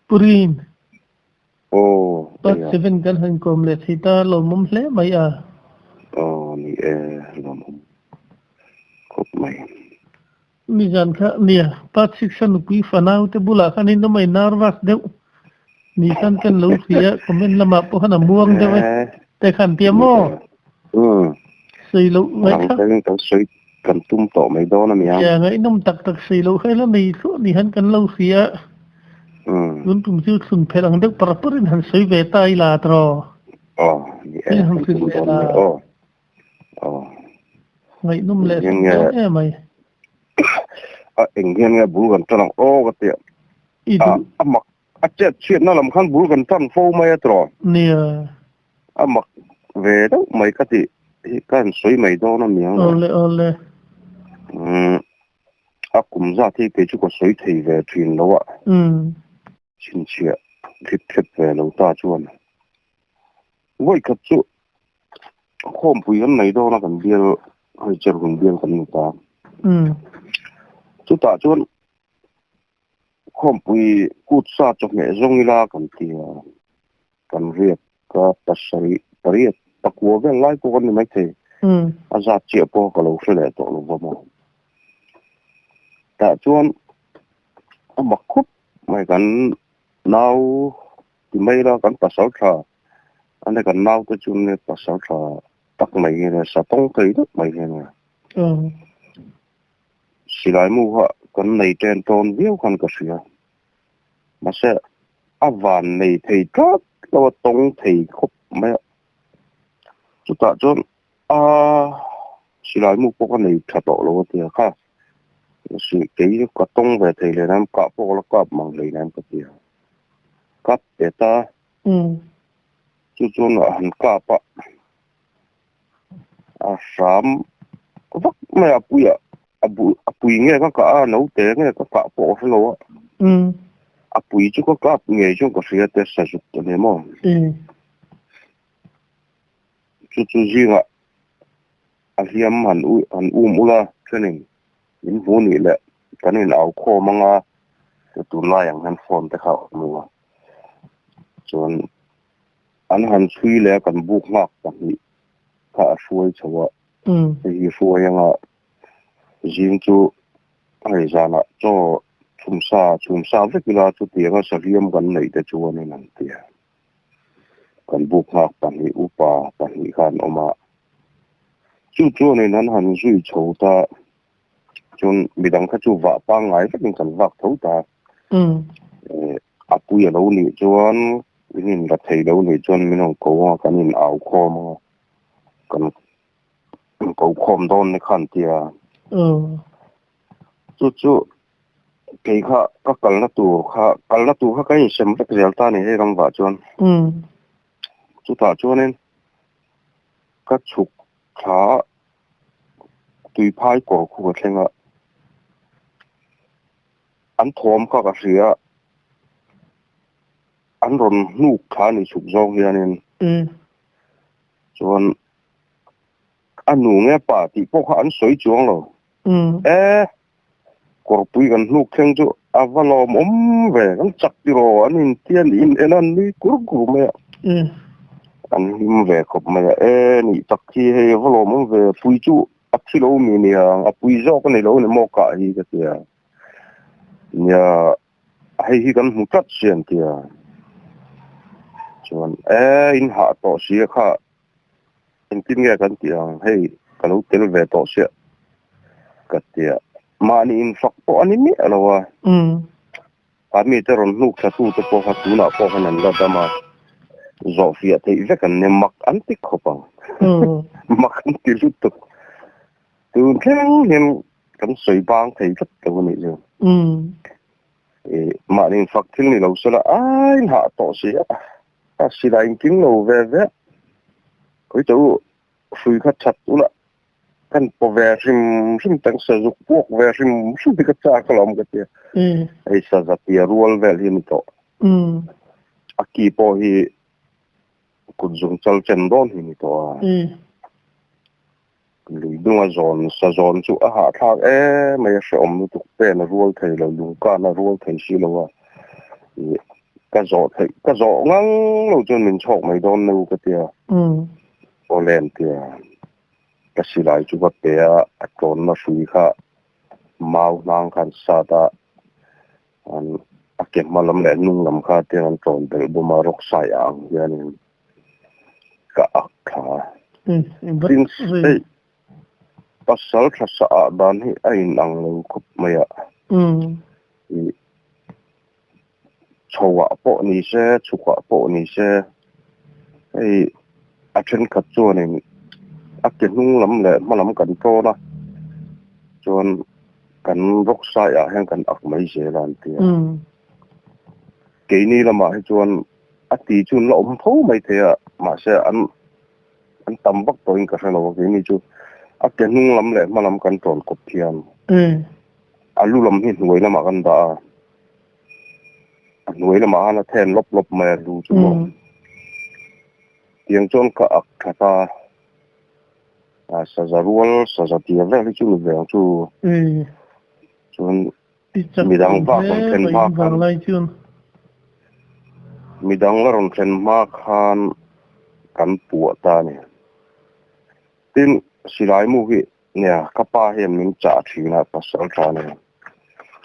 Purin. Aw, Part hei a. seven kan han kawm leh thei ta lawmawm hle mai a. Aw ni e, lawmawm khawp mai. Nizan kha nia, part six a nupui fanau te bulah khan in awm a nervous deuh ni khan kan lo hria a, comment lamah pawh khan a muang deuh e te khan tia maw? Sawi loh ngaihthlak. Rang kan sawi kan tum tawh mai dawn a nia. Nia, ngaihnawm tak tak sawi loh hel a nei thluah ni khan kan lo hria a. Tun tum chu thlun phelh ang deuh par parin han sawi ve ta ila tiraw? Aw, ni e, kan tum dawn nia aw. Aw. Ngaihnawm leh sawm dawn em mai. A eng hian nge bul kan tan ang aw ka tia. I duh. A mak a chet chhiatna lam khan bul kan tan fo mai a tiraw? Nia. A mak ve deuh mai ka tih hi ka han sawi mai dawn a niang le. Awle awle. Umm a kum zat hi kei chu ka sawi thei ve thin lo a. Umm. Chhinchhiah thlip thlep ve lo ta chuan vawi khat chu khawmpui kan nei dawn a kan bial hei cherhun bial kan ni ta. Chutah chuan khawmpui kut sa chawhmeh zawng ila kan ti a, kan riak ka pasarih pariat pakua vel lai pawh kan ni maithei. A zat chiah pawh ka lo hre leh tawh lo va maw. Tah chuan a mak khup mai kan nau ti mai ila kan pasal tha ane kan nau te chu nia pasal tha tak mai hi ania sa tawng thei deuh mai hi ania. Silai mu kha kan nei ten tawn viau khan ka hria mahse a van nei thei tlat lo a tawng thei khawp mai a chutah chuan a silai mu pawh ka nei tha tawh lo a tia kha kei ka tawng ve thei hle nan kah pawh ka la kap mang hlei nan ka tia kap ve ta chu chuan a han kap a a hram vak mai a pui ah a bu a pui nge ka kah a naute nge ka kah pawh ka hre lo a a pui chu ka kap ngei chuan ka hria te sazuk a ni maw chu chu zingah a hliam han u han um ula thenin min hmu nih leh kan in au khawm anga tunlai ang hian phone te kha a awm lo a chuan. An han chhui leh a kan buk nghak pahnih kha a hruai chho a, hei hi hruai anga zing chu hei zanah chaw chhumsa chhumsa vek ila chutianga sahliam kan neih te chuan in an ti a. Kan buk nghak pahnih upa pahnih kha an awm a, chu chuanin an han zui chho ta chuan midang kha chu vah pangngai vekin kan vak tho ta. A pui a lo nih chuan min in la thei lo nih chuan min rawn ko a, kan in au khawm a, kan ko khawm dawn ni khan tia. Chu chu kei kha ka kalna tur kha kalna tur kha ka insem vek zel ta ni hei ramvah chuan. Chutah chuanin ka chhuk thla a, tuiphai kawr khu ka thleng a. An thawm kha ka hria, an rawn hnuk thla a ni chhuk zawng hianin chuan a nu nge pa tih pawh kha an sawi chuang lo. E, kawrpui kan hnuk thleng chu a va lawmawm ve, kan chak tiraw an intia niin en a nui kur kur mai a. An hlim ve khawp mai a, e nih tak hi hei a va lawmawm ve, pui chu a thi lo mi nia, a pui zawk a ni lo ni maw kah hi ka tia. Nia hei hi kan hmu tlat si an tia. Chuan e in hah tawh si a kha engtin nge kan tih ang hei ka lo tel ve tawh sia ka tia. Mahni in fak pawh a ni miah lo a. A mite rawn hnuk thla tute pawh kha tunah pawh khan an la dam a, zawhfiah theih vek an nia, mak an ti khawp ang. Mak an ti lutuk. Tun thleng hian kan sawi bang thei tlat lo a nih chu. Mahni fak thil ni lo sela a inhah tawh si a, a silai inking lo ve ve a, khawi tawh u hrui kha that ula kan paw ve hrim hrim tang sazuk puak ve hrim hrim hi ka chak alawm ka tia. Hei saza tia rual vel hi a ni tawh. A ki pawh hi kut zung chal chen dawn hi a ni tawh a. Lui dunga zawn sa zawn chu a hahthlak em mai a hrehawm lutuk pen a rual thei lo lungkan a rual thei si lo a. Ka zawh theih ka zawh ngang lo chuan min chhawk mai dawn nu ka tia. Awle an tia. Ka silai chu ka pe a, a tlawnna hrui kha mau hnang khan sat a, an a ke hma lam leh hnung lam kha tiang an tlawn belh bawm a, rock sai ah ang hianin ka ak thla a. Tin, hei pasal tha sa ah dan hi a inang lo khawp mai a. Ih. Chhoah pawh ni se, chhukah pawh ni se, hei a thenkhat chuanin a ke hnung lam leh hma lam kan tawn a, chuan kan rock saiah hian kan ak mai zel a an ti a. Keini lamah hi chuan a ti chu an la awm tho mai thei a, mahse an an tam vak tawhin ka hre lo a, keini chu a ke hnung lam leh hma lam kan tawn kawp thiam. A lu lam hi hnuai lamah kan dah a, a hnuai lamah khan a then lawp lawp mai a lu chu maw. Tiang chuan ka ak tha ta a, saza rual saza tia vel hi chu ni ve ang chu. Chuan midang vak rawn thlen hma khan midang la rawn thlen hma khan kan puah ta a ni. Tin, silai mu hi Nia, ka pa hian min chah thin a, pasal tha nen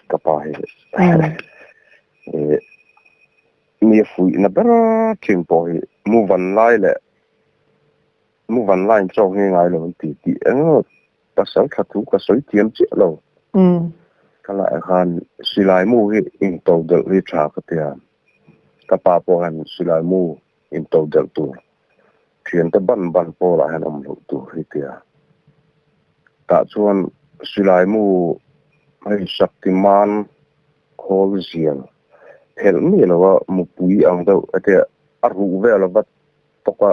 ka pa hi mi a fuihna ber thin pawh hi mu van lai leh mu van laiin chaw nghe ngai lo an ti tih eng emaw pasal tha thu ka sawi thiam chiah lo. Ka lah khan silai mu hi into delh hi tha ka tia, ka pa pawh hian silai mu into delh tur Thiante ban ban pawlah hian awm loh tur hi tia. Tah chuan silai mu hei Shaktiman khawl zial phelh miah lo a mupui ang deuh hetia a ruh vel a va tawk a,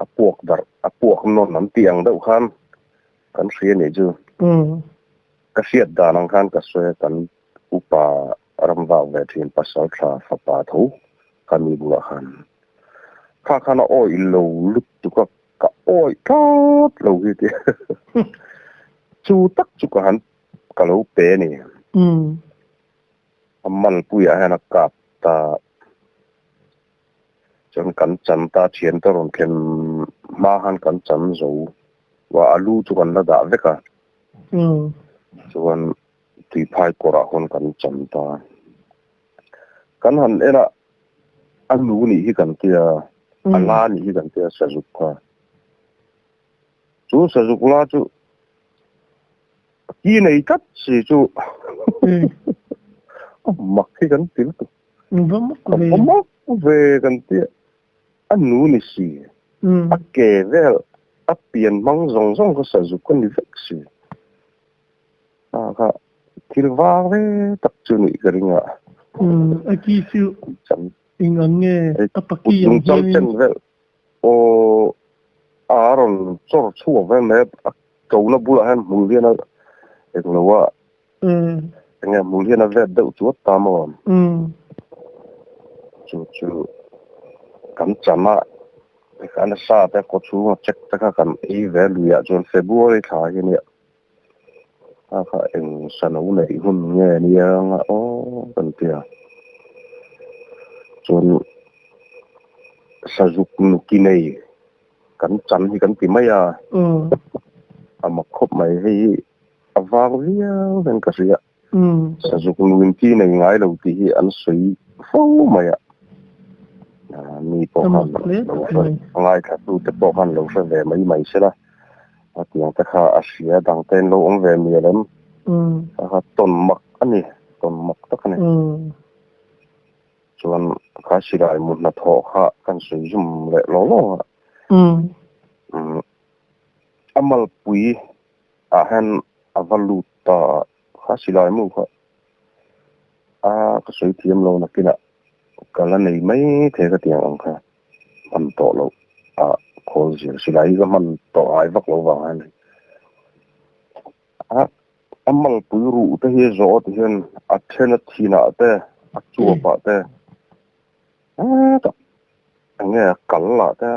a puak darh a puak nawn an tih ang deuh khan kan hria nih chu. Ka hriat dan ang khan ka sawi a kan upa ramvak ve thin pasal tha fapa tho ka mi bulah khan. Kha khan a awih lo lutuk a, ka awih tlat lo hi ti. Chu tak chu ka han ka lo pe a ni. A malpuiah hian a kap ta. Chuan kan chan ta thiante rawn thlen hma khan kan chan zo. Wa a lu chu kan la dah vek a. Chuan tuiphai kawrah khawn kan chan ta. Kan han en a, a nu nih hi kan tia, a la nih hi kan tia sazuk kha. Chu sazuk la chu ki nei tlat si chu a mak hi kan ti lutuk. Va mak ve. Va mak ve kan tia, a nu ni si, a ke vel, a pian hmang zawng zawng kha sazuk a ni vek si. A kha thil vang ve tak chu nih ka ring a. Umm a ki chu eng ang nge a paki ang hian in. Aw a rawn chawr chhuak ve mai a ko na bulah hian hmul hian a eng lo a eng nge hmul hian a vet deuh chuat ta maw. Chu chu kan chan a tikhan a sa te kaw chhung a check te kha kan ei ve luiah chuan February thla hi nia. A kha eng sano neih hun nge nia nga aw kan ti a. Chuan sazuk nuki nei kan chan hi kan ti mai a. A mak khawp mai hei hi a vang viau hian ka hria. Sazuk nuin ki nei ngai lo tih hi an sawi fo mai a. Mi pawh khan lo hre ngaithla tu te pawh khan lo hre ve mai mai se la. A tiang te kha a hria dang te in lo awm ve mial em? A kha tawn mak a ni, tawn mak tak a ni. Chuan kha silai mu hnathawh kha kan sawi zum leh law law a. A malpui ah hian a va lut ta a, kha silai mu kha a ka sawi thiam lo nakinah ka la nei mai thei ka tiang ang kha. Hman tawh loh a khawl zir silai hi ka hman tawh ngai vak lo vang a ni. A a malpui ruh te hi zawh ti hian a then a thinah te a chuapah te hetah eng nge a kal lah te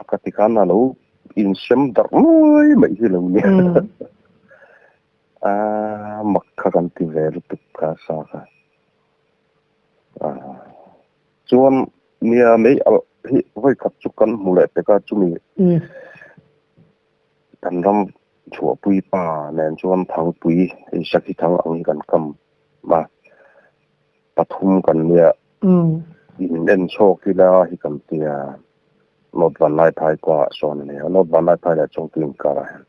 a ka ti khan a lo insem darh nuai mai hi lo nia. A mak kha kan ti ve lutuk kha sa kha. Chuan nia mei alh hi vawi khat chu kan hmu leh pek a, chumi kan ram chhuahpui pa nen chuan thangpui hei sakhi thang ang hi kan kam a, pathum kan nia in en chhawk ila hi kan tia North Vanlaiphai kawngah sawn a ni a, North Vanlaiphai leh Chawngtu inkarah hian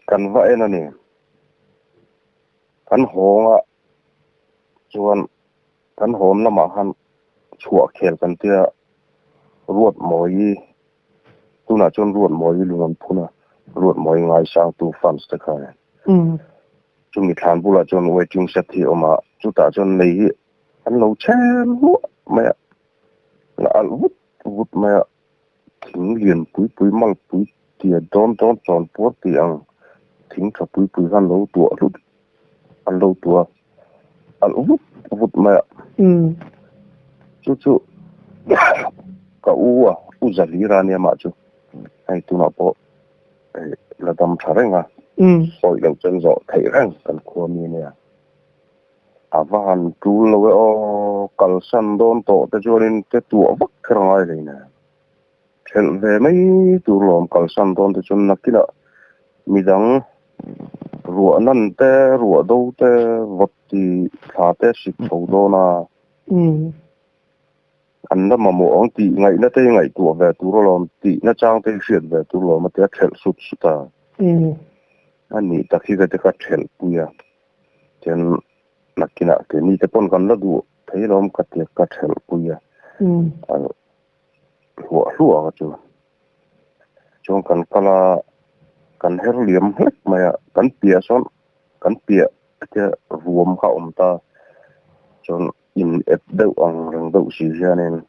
kan va en a ni. Kan hawngah chuan kan hawn lamah khan chhuah khel kan tia Ruatmawii tunah chuan Ruatmawii lung an phun a, Ruatmawii ngaisangtu fans te kha chumi thlan bulah chuan waiting shed hi a awm a, chutah chuan lei hi an lo chhem hluah mai a, la alh vut vut mai a, thing lian pui pui malpui tia dawn dawn chawn puar tih ang thing tha pui pui khan lo tuah hlut an lo tuah alh vut vut mai a. Chu chu ka u a, u Zalira nia mah chu hei tunah pawh hei la dam tha reng a, sawi loh chuan zawh theih reng kan khua mi nia. A va han tul lo e aw, kalsan dawn tawh te chuanin te tuah vak kher a ngai hlei nen. Thelh ve mai tur lawm kalsan dawn te chuan nakinah midang ruah nan te, ruah do te, vawt ti thla te sik chho dawn a. An la mamawh ang tih ngaihna te ngaihtuah ve tur alawm tih nachang te hriat ve tur lawm a tia thelh sut sut a. A nih tak hi ka ti ka thelh pui a. Chuan nakinah keini te pawn kan la duh thei alawm ka tia ka thelh pui a. Hluah hluah ka chu. Chuan kan kal a, kan her liam hlek mai a, kan piah sawn kan piah te ruam kha a awm ta. Chuan in ep deuh ang reng deuh si hianin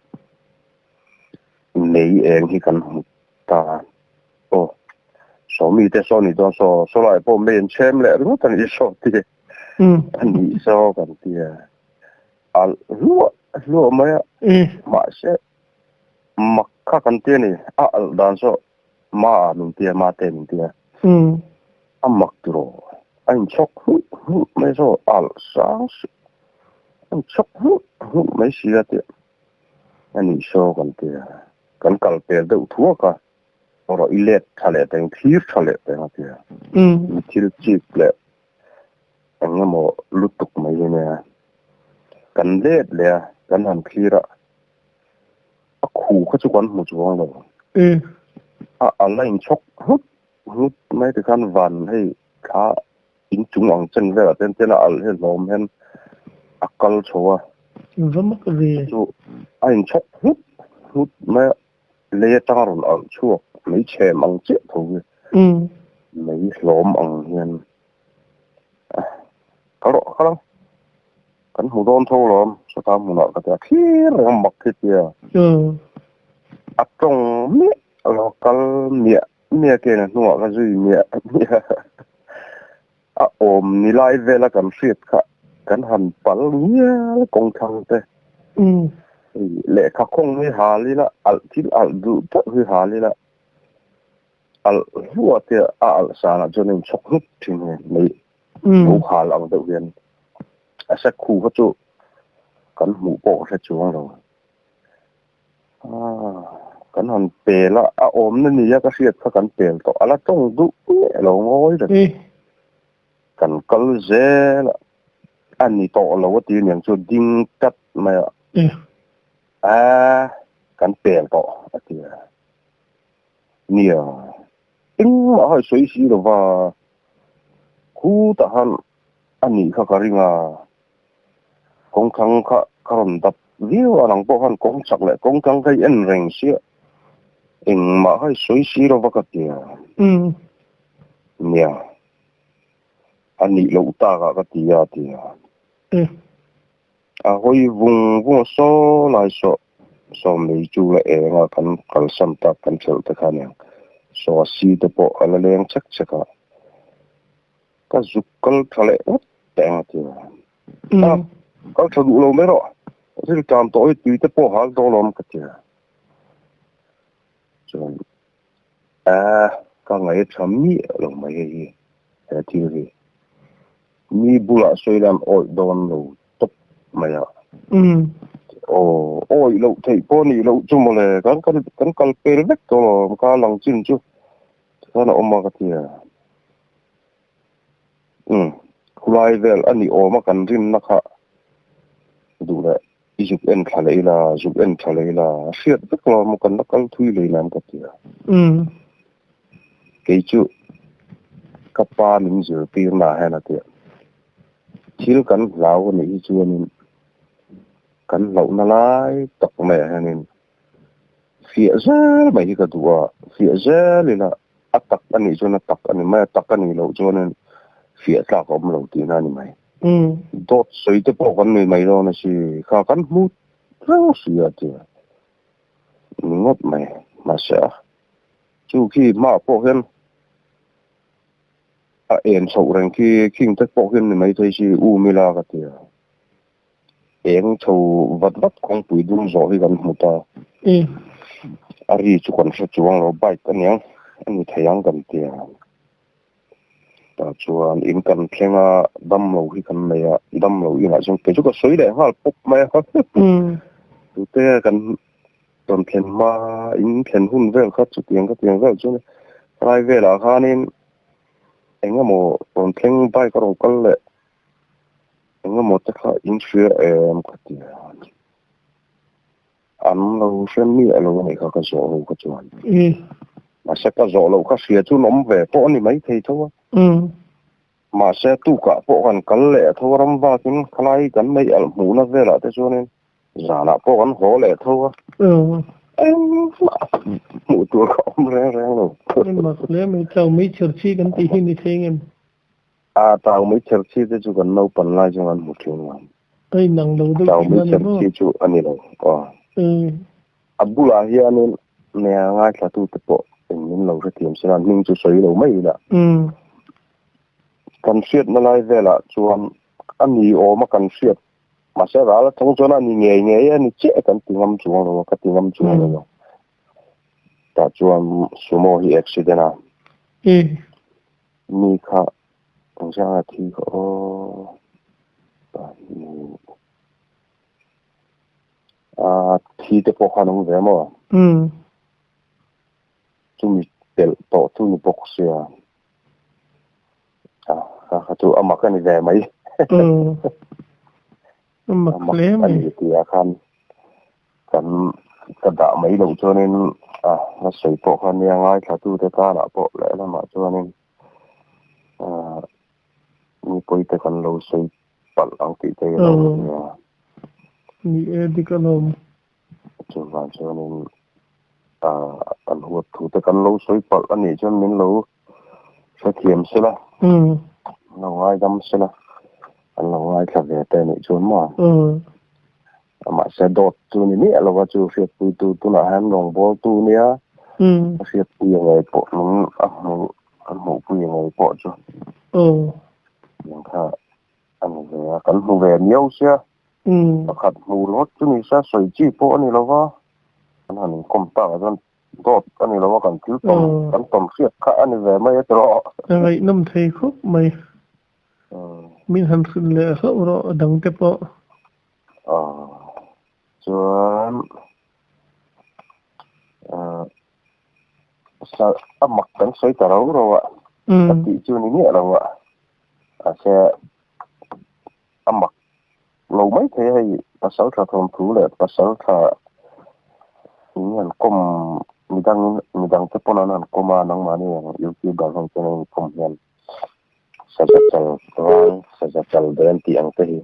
mei eng hi kan hmu ta. Aw, sawmi te saw ni dawn saw, saw lai pawh mei an chhem leh ringawt a nih saw ti a nih saw kan ti a. Alh hluah hluah mai a, mahse mak kha kan ti a ni, a alh dan saw ma ah min ti a, ma te min ti a, a mak tiraw, a inchhawk hmuh hmuh mai saw alh sang suh, a inchhawk hmuh hmuh mai si a tih a nih saw kan ti a, kan kal pel deuh thuak a, rawh i let tha leh teng, thlir tha leh teng a ti a, mi thil chik leh Eng emaw lutuk mai hi nia. Kan let leh a, kan han thlir a, a khu kha chu kan hmu chuang lo. A a la inchhawk hlut hlut mai tikhan van hei thla inchung ang chen velah te hian a alh hi hlawm hian a kal chho a. Va mak ve. Chu a inchhawk hlut hlut mai a, lei atanga rawn alh chhuak mai chhem ang chiah tho hi. Mei hlawm ang hian. Kal rawh kal ang kan hmu dawn tho lawm sawta hmunah ka ti a thlir reng a mak hi tia a tawng miah lo kal miah miah ke na hnungah ka zui miah miah a awm ni lai vela kan hriat kha kan han pal ngial kawng thlang te lehkha khawng hi hal ila alh thil alh duh deuh hi hal ila. Alh hluah te a alh sanah chuan a inchhawk hnup thin hi mai lo hal ang deuh hian a sek khu kha chu kan hmuh pawh ka hre chuang lo. Aaa kan han pel a, a awmna nia ka hriat kha kan pel tawh a la tawng duh nge lo ngawi reng. Kan kal zel a, a ni tawh lo a ti aniang chu ding tlat mai a. Aaa kan pel tawh a ti a. Nia, engmah kha i sawi si lo va, khutah khan a nih kha ka ring a, kawngthlang kha ka rawn dap viau a, nang pawh khan kawng chak leh kawngthlang kha i en reng sia, engmah kha i sawi si lo va ka ti a. Nia, a nih loh takah ka ti a, a ti a. A hawi vung vung a saw lai saw sawm lei chu la eng a kan kalsan tak kan thelh te kha aniang saw a si te pawh a la leng chek chek a ka zuk kal tha leh ngawt teh ang a ti a a kal tha duh lo mai rawh thil tan tawh hi tui te pawh hal dawn awm ka ti a chuan a ka ngaih tha miah lo mai hei hi he thil hi. Mi bulah sawi lan awih dawn lo tawp mai a. Aw, awih loh theih pawh a nih loh chu mawle, kan kal kan kal pel vek tawh alawm, ka lang chin chu tikhan a awm a ka ti a. Umm, khulai vel a ni awm a kan rinna kha duh leh i zuk en thla leh ila, zuk en tha leh ila, a hriat vek lo maw kan la kal thui leh lam ka ti a. Umm. Kei chu ka pa min zirtir na hian a ti a, thil kan hlau a nih hi chuanin kan hlauhna lai tak maiah hianin fiah zel mai hi ka duh a, fiah zel ila a tak a nih chuan a tak a ni mai a, tak a nih loh chuanin fiah tlak a awm lo tihna a ni mai. Dawt sawi te pawh kan nei mai dawn a si, kha kan hmu reng si a ti a ni ngawt mai. Mahse a chu khi hmaah pawh hian a en chhoh reng khi khing te pawh khian ni maithei si um ila ka ti a. Eng chho vat vat kawngpui dum zawh hi kan hmu ta. A ri chu kan hre chuang lo, bike aniang a ni thei ang kan ti a. Tah chuan in kan thleng a, damlo hi kan nei a, damlo inah chuan kei chu ka sawi leh nghal pawp mai a. Tute kan rawn thlen hma in thlen hun vel kha chutiang ka tiang vel chuan rai velah khanin eng emaw rawn thleng bike a rawn kal leh Eng emaw te kha in hria em ka ti a, an lo hre miah lo a nih kha ka zawh ho kha chuan. Mahse ka zawh loh kha hria chu an awm ve pawh a ni maithei tho a. Mahse tukah pawh kan kal leh tho a ram vakin khalai kan mei alh hmuhna velah te chuanin zanah pawh kan haw leh tho a. Engmah hmuh tur ka awm reng reng lo. Mak hle mai, chau mei chherchhi kan tih hi ni thei ngem? A tau mai chherchhi te chu kan naupan lai chuan kan hmu thin a. A inang lo deuh Tau mai chherchhi chu a ni lo aw. A bulah hianin nia ngaithlatute pawh eng min lo hrethiam sela an hming chu sawi lo mai ila. Kan hriatna lai velah chuan a ni awm a kan hriat mahse ral atang chuan a ni ngei ngei a ni chiah kan ti ngam chuang lo a ka ti ngam chuang lo a. Tah chuan sumo hi accident a. Mi kha engzah a thi kha aw pahnih a thi te pawh khan awm ve maw chumi telh tawh chu ni bawk sia a kha kha chu a mak a ni ve mai a mak hle mai a ni tih ah khan kan ka dah mai loh chuanin a la sawi pawh kha nia ngaithlatute tanah pawh lehlamah chuanin ah mipui te kan lo sawi palh ang tih te hi lo nia. Ni e dik alawm. Chuvang chuanin ah an huat thu te kan lo sawi palh a nih chuan min lo hrethiam sela an lo ngaidam sela an lo ngaithla ve te a nih chuan maw. Mahse dawt chu ni miah lova chu hriatpuitu tunah hian rawngbawltu nia a hriatpui a ngei pawh min a hmuh a hmuhpui a ngei pawh chu eng kha a ni ve a kan hmu ve miau sia pakhat hmu ringawt chu ni se sawi chi pawh a ni lova kan han inkawm tak ah chuan dawt a ni lova kan thil tawm kan tawm hriat kha a ni ve mai a tiraw. A ngaihnawm thei khawp mai. Min han hrilh leh hlauh rawh a dangte pawh. Chuan a mak kan sawi ta rau rau a, ka tih chu ni miah lo a, mahse a mak lo mai thei a hei pasaltha thawnthu leh pasaltha in han kawm midang midang te pawn an han kawm a nangmahni ang youtuber ho chuan an inkawm hian Saza chal rang, saza chal den tih ang te hi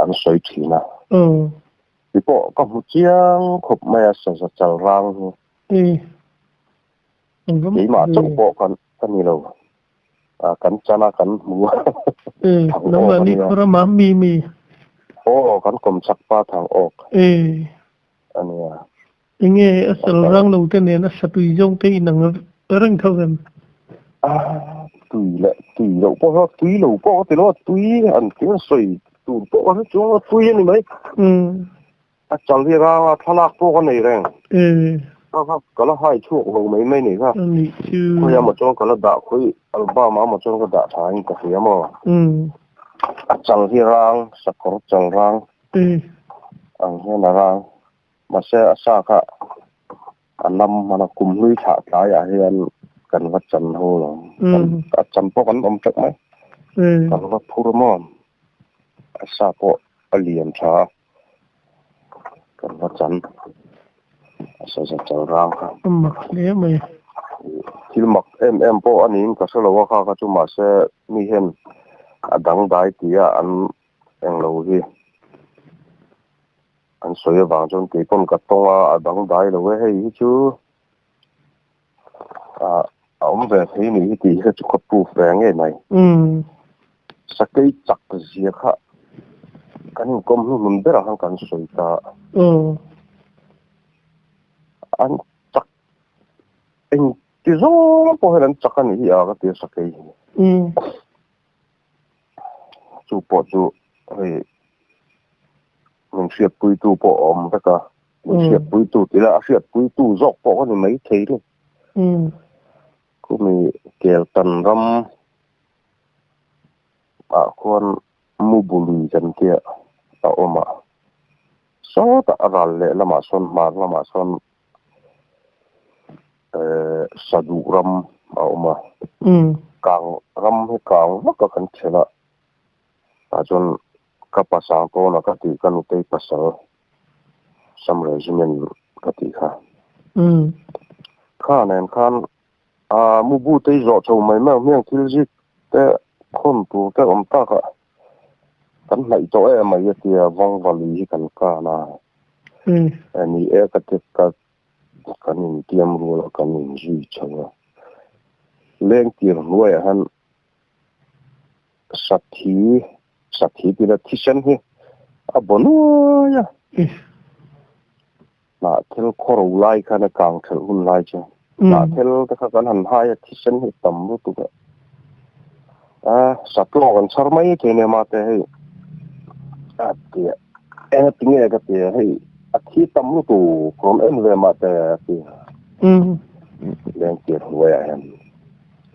an sawi thin a. Ti pawh ka hmu chiang khawp mai a saza chal rang hi. Keimah chauh pawh kan ka ni lo. Kan chan a kan hmu a. Thang awk a nia. Aw kan kawm chak pa thang awk a nia. Enge a sal rang lo te nen a sa tui zawng te inang reng tho em? A tui leh tui loh pawh kha tui lo pawh ka ti lo a, tui an thil sawi tur pawh ka hre chuang a, tui a ni mai. A chal hi rang a, thlalak pawh ka nei reng. Kha kha ka la hai chhuak lo mai mai nih kha. Khawi amaw chuan ka la dah khawi album ah amaw chuan ka dah tha in ka hria maw. A chal hi rang, sakawr chal rang ang hian a rang. Mahse a sa kha a nam hman a, kum hlui thlah tlaiah hian kan va chan ho lo. A chan pawh kan awm teuh mai. Kan va phur maw? A sa pawh a lian tha a, kan va chan. A sa za chal rang kha. A mak hle mai. Thil mak em em pawh a niin ka hre lo a kha kha chu mahse mi hian a dangdai tia an englo hi. An sawi avang chuan kei pawn ka tawng a, a dangdai lo e, hei hi chu a awm ve thei nih hi tih hi chu ka proof ve ngei mai. Sakei chak zia kha kan inkawm hnuhnun berah khan kan sawi ta. An chak engti zawng pawh hian an chak a nih hi a ka ti a sakei hi. Chu pawh chu hei min hriatpuitu pawh a awm vek a, min hriatpuitu tih lah a hriatpuitu zawk pawh ka ni maithei lo. Khumi Keltan ram ah khuan Mubului kan tia a awm a, sawtah a ral leh lamah sawn hmar lamah sawn Saduh ram a awm a, kang ram hi kang vak a kan thelh a, tah chuan ka pasal tawn a ka tih ka nutei pasal Sam Regiment ka tih kha. Kha nen khan mu bu te i zawh chho mai mai ang hmiang thil zik te khawn tur te awm tak a kan hnaih tawh em mai a tia Vawngvali hi kan kan a. Ni e ka ti ka kan intiam rual a kan inzui chho a. Lengtir hnuaiah hian Sathi, Sathi tih la thisen hi a baw nuai a. Hnahthel khawro lai khan a kang thelh hun lai chu. Hnahthel te kha kan han hai a thisen hi tam lutuk a. A satlawk an chhar mai thei nia mate hei. A tia eng ti nge ka tia hei a thi tam lutuk rawn en ve mate a tia. Lengtir hnuaiah hian.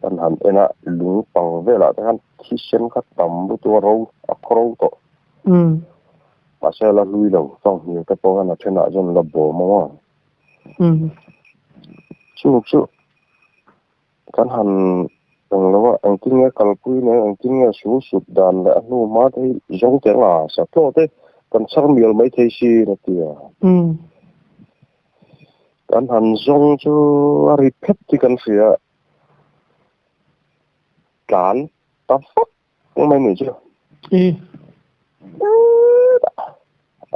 Kan han en a, lung pang velah te khan thisen kha tam lutuk a ro, a khaw ro tawh. Mahse a la hlui lo, fanghmir te pawh khan a thenah chuan la bawm a. Chu chu kan han eng lo a, engtin nge kalpui nen, engtin nge sul sut dan leh a hnu hma te hi zawng teh ang a, satlaw te kan chhar mial mai thei sin a ti a. Kan han zawng chu a ri phet hi kan hria. Tlan ta vak mai ni chu.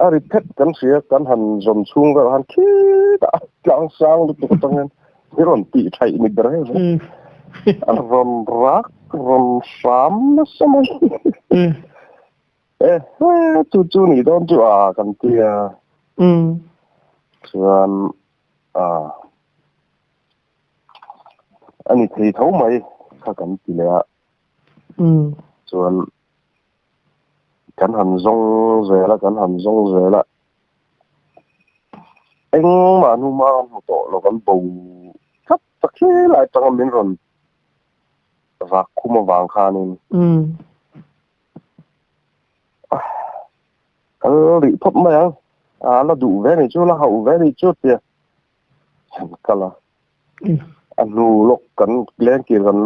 A ri phet kan hria kan han zawn chhung vel han khitah tlang sang lutuk atang hian i rawn tih thaih ni ber hei. A rawn rak rawn hram nasa mai. E he chu chu nih dawn chu a kan ti a. Chuan a a ni thei tho mai kha kan ti leh a. Chuan kan han zawng zel a kan han zawng zel a. Engmah hnu hma kan hmu tawh lo kan bo tlat ta khilai atanga min rawn vak khum avang khanin. Kal rih phawt mai ang. A la duh ve ni chu, la hauh ve ni chu tia kan kal a. A hnu lawk kan lengkir kan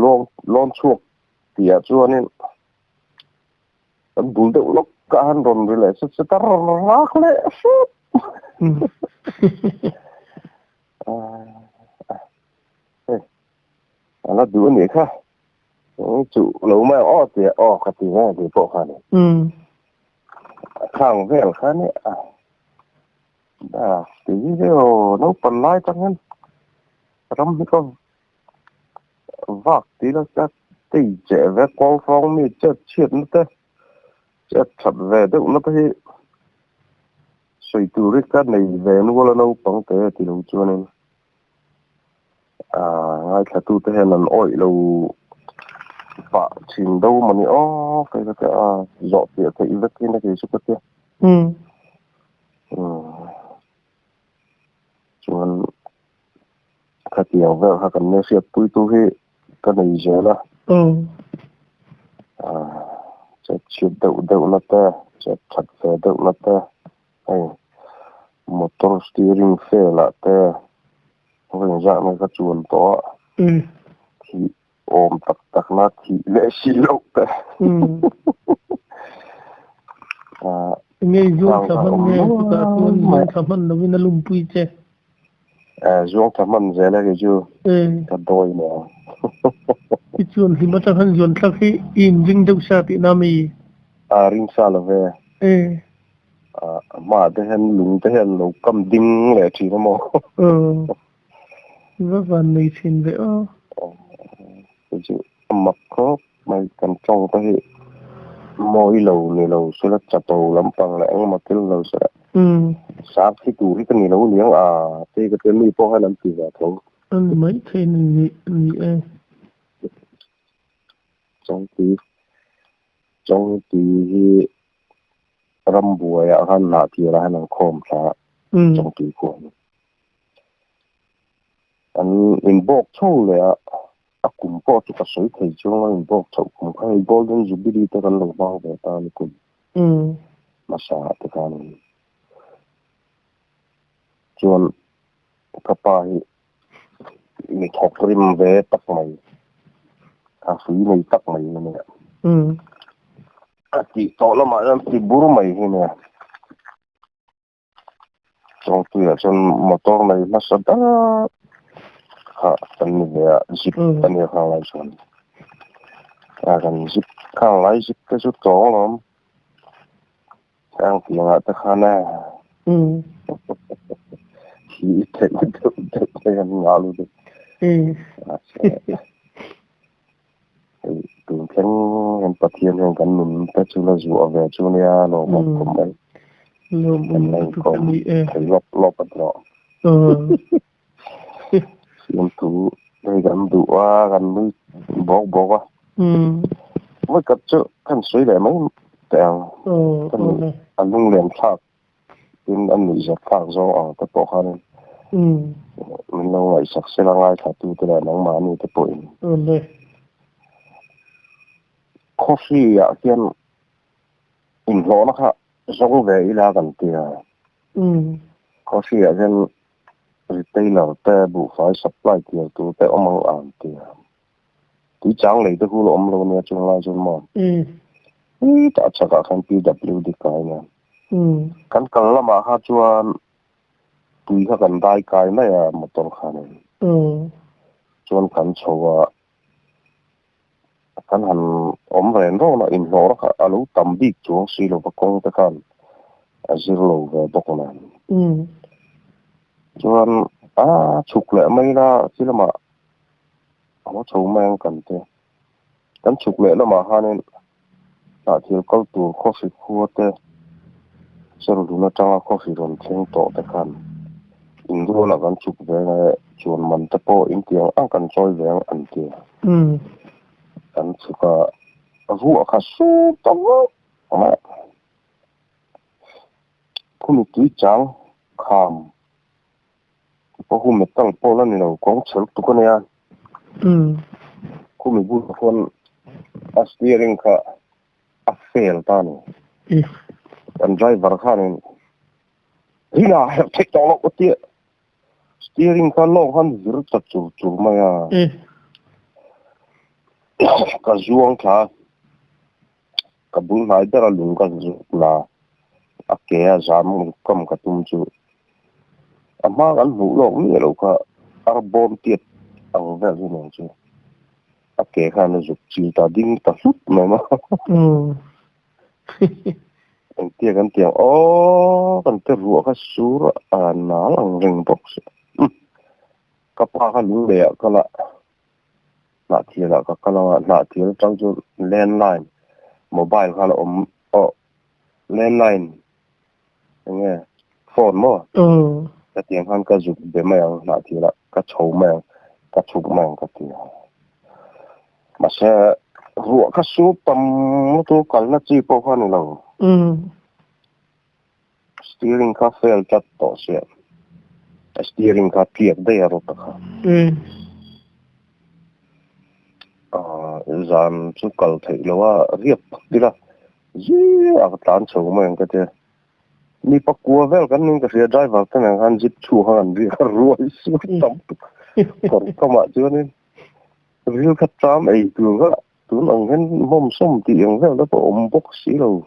lawn chhuak tihah chuanin kan bul deuh lawk ah han rawn ri leh set set a, rawn rak leh hrep. A la duh a nih kha. Chu lo mai ang aw tia aw ka ti mai tih pawh kha ni. A khang vel kha ni a. Ti hi aw naupang lai tang hian ram hi ka vak ti la ka tei cheh ve kawl hrawng mi chet chhiat na te chet that ve deuh na te hi sawi tur hi ka nei ve nual a naupang te ti lo chuanin. Ngaithlatute hian an awih lo pah thin do maw ni aw kei ka tia a zawh piah theih vek in a kei chu ka tia. Chuan khatiang vel kha kan nia hriatpuitu hi ka nei zel a. Chet chhiat deuh deuh na te, chet that ve deuh na te, hei motor steering fail ah te vawi engzah nge ka chuan tawh a, thih awm tak tak na thih leh si loh te. Enge zuang thla hman nge chutah chuan zuang thla hman lovin a lumpui che. Zuang thla hman zel a kei chu ka dawi mai ang. I chuan hlim atang khan zuan thlak hi i inring deuh sa tihna mi? A ring sa lo ve. A hmaah te hian lung te hian lo kam ding leh thin a maw? Aw, i va van nei thin ve aw. Kei chu a mak khawp mai kan tawng te hi mawi lo ni lo sela chapo lampang leh engemaw thil lo sela sap hi tur hi ka ni lo niang a tei ka tia mi pawh hian an ti ve tho. A ni maithei ni ni e. Chawngtui Chawngtui hi rambuaiah khan hnahtirah hian an khawm thla a Chawngtui khuan an inbawk chho leh a. A kum pawh chu ka sawi thei chuang a inbawk chhoh kum kha hei Golden Jubilee te kan lo hmang ve ta a ni kum hmasa ah te khan chuan ka pa hi mi thawk rim ve tak mai a hrui nei tak mai hi nia a tih tawh lamah hian ti bur mai hi nia. Chawngtuiah chuan motor nei hmasa ber kha kan ni ve a, zip a nia khang lai chuan. A kan zip khang lai zip te chu tawng alawm. Khang tiangah te khan e thi theih deuh deuh te kan ngah lutuk. Hei tun thleng hian Pathian hian kan nun te chu la zuah ve chu nia lawmawm khawp mai. Lawmawm Kan la lutuk inkawm a ni e. thei lawp lawp a tawh. Siamtu hei kan duh a, kan nui bawk bawk a. Vawikhat chu kan sawi leh mai teh ang. Kan a lunglen thlak tin a nuihzat thlak zawng ang te pawh khanin min lo ngaihsak sela ngaithla tu te leh nangmahni te pawhin. Khawhri ah hian inhlawhna kha zawng ve ila kan ti a. Khawhri ah hian retailer te buhfai supply tir tur te awm ang an ti a. Tuichang lei te hu la awm lo ania chung lai chuan maw? Hi tah chhakah khan PWD kai ania. Kan kal lamah kha chuan tui kha kan dai kai mai a motor khanin. Chuan kan chho a, kan han awm ren rawn a, inhlawh kha a lo tam bik chuang si lo va kawng te khan a zir lo ve bawk nen. Chuan a chhuk leh mai la khi lamah A haw chho mai ang kan ti. Kan chhuk leh lamah khanin hnahthil kal tur khawhri khua te Serhlun atanga khawhri rawn thleng tawh te khan inrualah kan chhuk ve ang e, chuan man te pawh intiang ang kan chawi ve ang an ti a. Kan chhuk a, ruah kha sur ta vak mai a. Khumi tui chang kham Pawh hu metal pawh la ni lo kawng chhe lutuk a nia. Khumi bulah khuan a steering kha a fail ta a ni. Kan driver khanin Hina herh theih tawh loh a tia. Steering kha lawng khan vir ta chur chur mai a. Ka zuang thla a, ka bul hnai ber a lung ka zuk la a ke a zam kam ka tum chu a hma kan hmuh lawk miah loh kha arbawm tiat ang vel hi nen chu a ke khan a zuk chil ta ding ta hlut mai maw engtia kan ti ang aw kan te ruah kha sur a nal ang reng bawk si ka pa kha lung leh ah kal a. Hnahthial ah ka kal ang a, hnahthial atang chu landline mobile kha la awm aw landline eng nge phone maw ka ti ang khan ka zuk be mai ang hnahthial ah ka chho mai ang ka chhuk mai ang ka ti a mahse ruah kha su tam lutuk kalna chi pawh kha a ni lo steering kha fail tlat tawh sia a steering kha tliak daih a rawt a kha ah zan chu kal theih loh a riak phawt ila. Zingah ka tlan chho mai ang ka tia. Mi pakua vel kan ning ka hria driver te nen khan jeep chhung khan an riak a ruai suai tam tuk kawr kamah chuanin ril kha tlam ei tur kha tun ang hian hmawm sawm tih ang vel te pawh awm bawk si lo.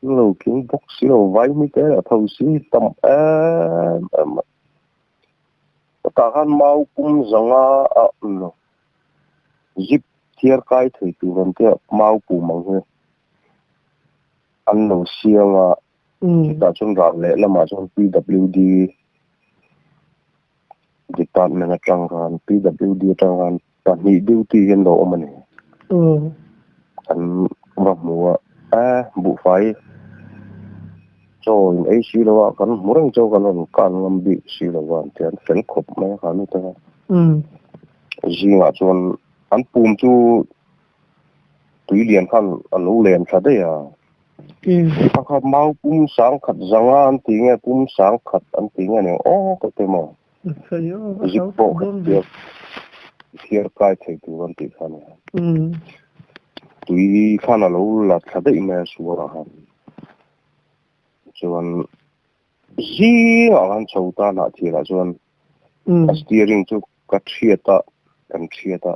Lo tling bawk si lo vai mi te a tho si tam em em a. Tah khan mau pum zanga a lo zip thiar kai thei tur an tia mau pum ang hi an lo siam a chutah chuan ral leh lamah chuan PWD department atang khan PWD atang khan pahnih duty hi an lo awm a ni. Kan va hmu a e buhfai chaw in ei si lo a kan hmu reng chaw kan rawn kan ngam bik si lo a an ti a an fel khawp mai a kha nu te kha. Zingah chuan an pum chu tui lian khan a lo len tha daih a. A kha mau pum sang khat zanga an ti nge pum sang khat an ti nge aniang aw ka ti maw. Zip pawh kha thiar thiar kai thei tur an tih kha ania. Tui khan a lo la thla daih mai a sualah khan. Chuan zingah khan chho ta hnah thilah chuan a steering chu ka thiat a, kan thiat a.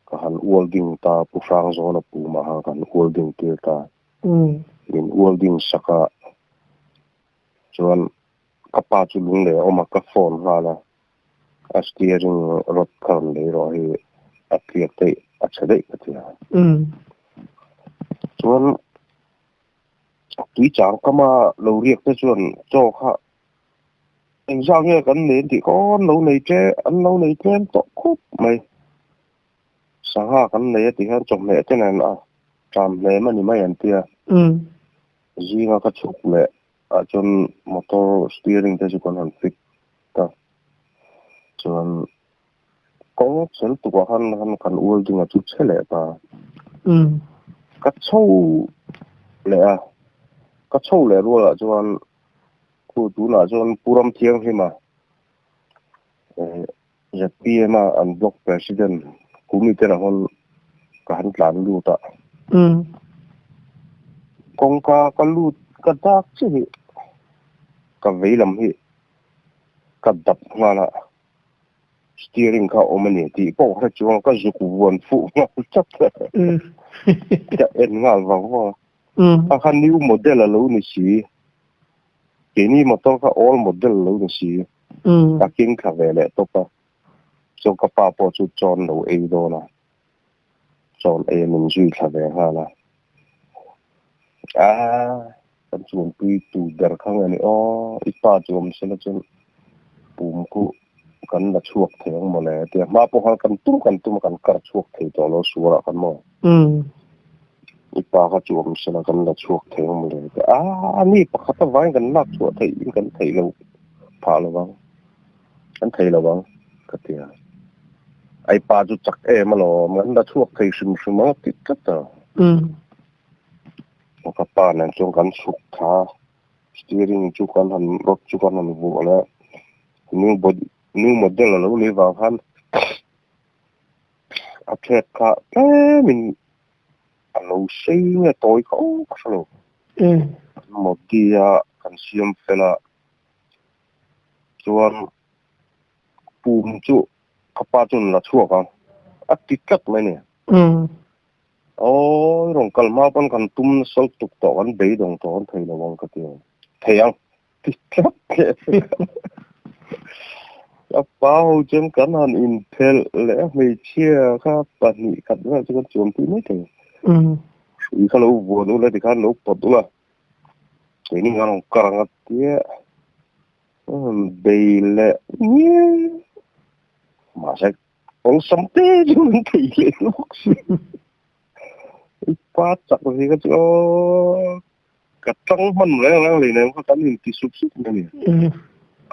Ka han ual ding ta, Pu Hrangzawna pumah khan ka han ual ding tir ta. Min ual ding sak a, chuan ka pa chu lung leh a awm a, ka phone nghal a, a steering rod kha rawn lei rawh hei a tliak daih, a chhe daih ka ti a. Chuan tui chang kama lo riak te chuan chaw kha Engzah nge kan nei an tih kha aw an lo nei tle an lo nei tlem tawh khup mai. Sangha kan nei a tih hian chawhmeh te nen a ṭam hlem a ni mai an tia. Zinga ka chhuk leh ah chuan motor steering te chu kan han fit ta. Chuan kawng chel tukah khan khan kan ual ding a chu che leh ta. Ka chho leh a, ka chho leh rualah chuan Khu tunah chuan Pu Ramthianghlima ZPM a an block president Kumi te rawn ka han tlan lut a. Kawngka ka lut ka dak chiah hi ka vei lam hi ka dap nghal a, steering kha a awm a ni tih pawh ka hre chuang ka zuk vuan fuh nghal tlat a, ka en nghal vang vang a. A kha new model a lo ni si. Keini motor kha old model a lo ni si. Ka king thla ve leh tawp a. Chuan ka pa pawh chu chawn lo ei dawn a. Chawn ei a min zui thla ve nghal a. Aaa kan chuanpui tu ber kha nge ni aw i pa chu awm sela chuan pum khu kan la chhuak thei ang mawle tia hma pawh khan kan tum kan tum a kan kar chhuak thei tawh lo sualah khan maw. I pa kha chu awm sela kan la chhuak thei ang mawle tia a ni pakhat avangin kan lak chhuah theih in kan theih lo phah lo vang kan thei lo vang ka ti a. Ai pa chu chak em alawm kan la chhuak thei hrim hrim ang a ti tlat a. Ka pa nen chuan kan chhuk tha a, steering chu kan han rod chu kan han vuah leh new body new model a lo lei vang khan a thek kha tlemin a lo sei nge tawi kha aw ka hre lo. Modi a kan siam fel a chuan pum chu ka pa chuan la chhuak ang a ti tlat mai a ni. Awi rawn kal hma pawn kan tum nasa lutuk tawh kan beidawng tawh kan thei lo ang ka ti ang. Thei ang ti tlat leh vek a. Ka pa ho chuan kan han inphelh leh a hmeichhia kha pahnih khat vel chu kan chuan pui mai thei. Hrui kha lo vuan ula tikhan lo pawt ula keini khan rawn kar ang a tia bei leh ngial mahse Awlsam te chu an thei leh lawk si. I pa chak ve ka chu aw ka tang hman reng reng lei nen kha kan inti sup sup mai a ni.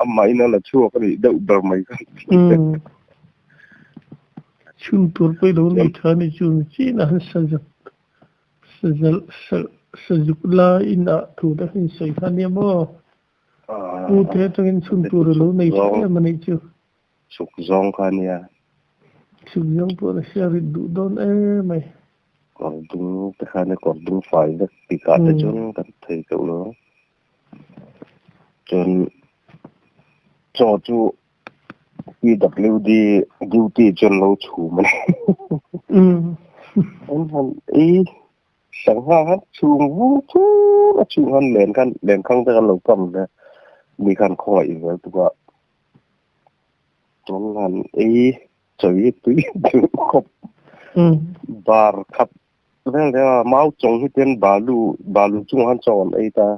Amah in a la chhuak a nih deuh ber mai kha. Chhun tur pawh i lo nei tha a ni chu chin a han sa zak sa zalh sa sa zuk laiin ah thu te han insawi kha nia maw. Pu te atangin chhun tur i lo nei tha em a nih chu. Chhuk zawng kha ania. Chhuk zawng pawh na hria rit duh dawn em mai. Kawr dung te khan kawr dung fai vek tikah te chuan kan thei teuh lo ang. Chuan chaw chu PWD duty chuan lo chhum a ni. An han ei sangha khan chhum vur thur a chhung khan len khan lenkhang te khan lo kam hle mi khan khawngaih zel tuk a. An han ei chawi tui duh khawp bar khat vel vel a mau chawng hi ten balu balu chungah khan chaw an ei ta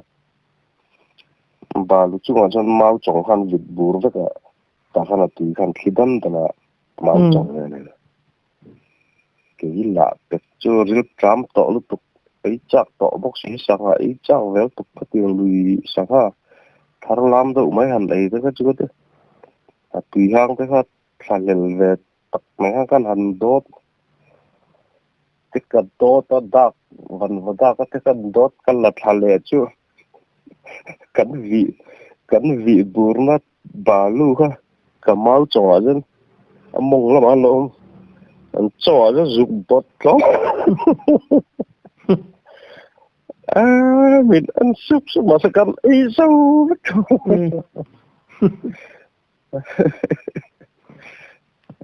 balu chungah chuan mau chawng khan vit bur vek a tah khan a tui khan thli dam dan a mau chawng vel a ni kei lah pek chu ril tram tawh lutuk ei chak tawh bawk si sangha ei chak vel tuk khatiang lui sangha thar lam deuh mai han ei te kha chu ka ti a tui hang te kha thla hlel ve tak mai khan kan han dawt te ka dawt a dak van va dak a te kan dawt ka la thla leh chu kan vih kan vih burna balu kha ka mau chawngah chuan a mawng lamah an lo awm an chawngah chuan zuk bawt tlawm a min an sup sup mahse kan ei zo vek tho.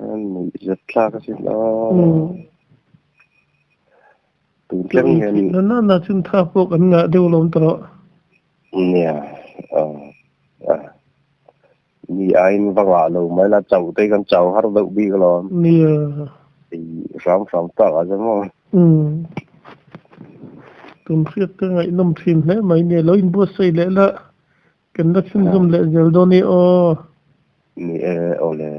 Nuih zet thlak asin aw. Tun thleng hian. Na na na chun tha pawh kan ngah deuh lawm ta rawh. Nia. Mi aiin va ngah lo mai la chauh te kan chau har deuh bik alawm. Nia. Hram hram tak a zam aw. Tun hriat ka ngaihnawm thin hle mai nia lo inbuatsaih leh la. Kan la chhunzawm leh zel dawn e aw. Ni e, aw le.